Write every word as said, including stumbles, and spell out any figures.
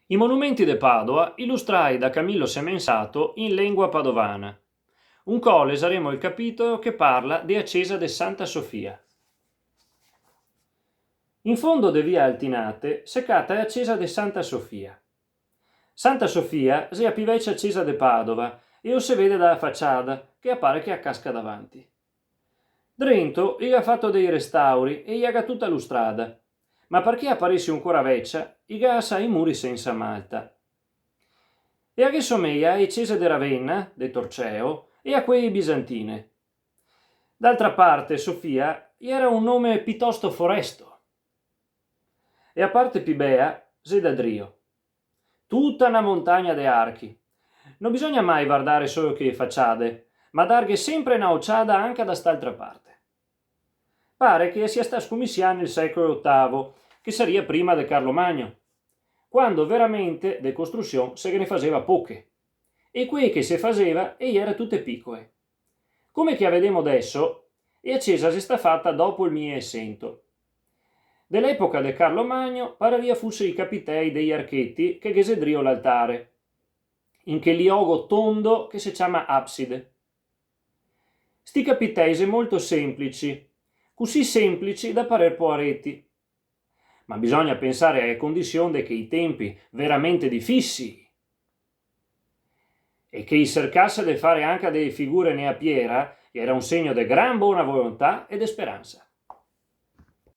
I monumenti de Padova, ilustrai da Camillo Semensato in lengua padovana. Uncò lexaremo el capitolo che parla de a cesa de Santa Sofia. In fondo de via Altinate se cata a cesa de Santa Sofia. Santa Sofia xe a pi vecia cesa de Padova e o se vede da a faciada, che a pare che a casca davanti. Drento i ga fato dei restauri e i a ga tuta lustrada, ma parché a paresi uncora vecia, i ga asà i muri sensa malta. E a ghe someja a e cese de Ravenna, de Torceo, e a quee bizantine. D'altra parte, Sofia i era un nome pitosto foresto. E a parte pi bea xe da drio. Tuta na montagna de archi. No bisogna mai vardare solo che e faciade, ma darghe sempre na ociada anca da st'altra parte. Pare che sia stà scomisià nel secolo otavo, che saria prima de Carlo Magno, quando veramente de costrusion se ghe ne faseva poche, e quee che se faseva e iera tute picoe. Come che a vedemo deso, e a cesa xe stà fata dopo el mileesento. De l'epoca de Carlo Magno pararia fuse i capitei dei archeti che ghe xe drio l'altare, in che liogo tondo che se ciama abside. Sti capitei xe molto semplici, cusì semplici da parer poareti. Ma bisogna pensare a e condision de chei tempi, veramente difisii. E che i sercase de fare anca dee figure ne a piera, iera un segno de gran bona volontà e de speransa.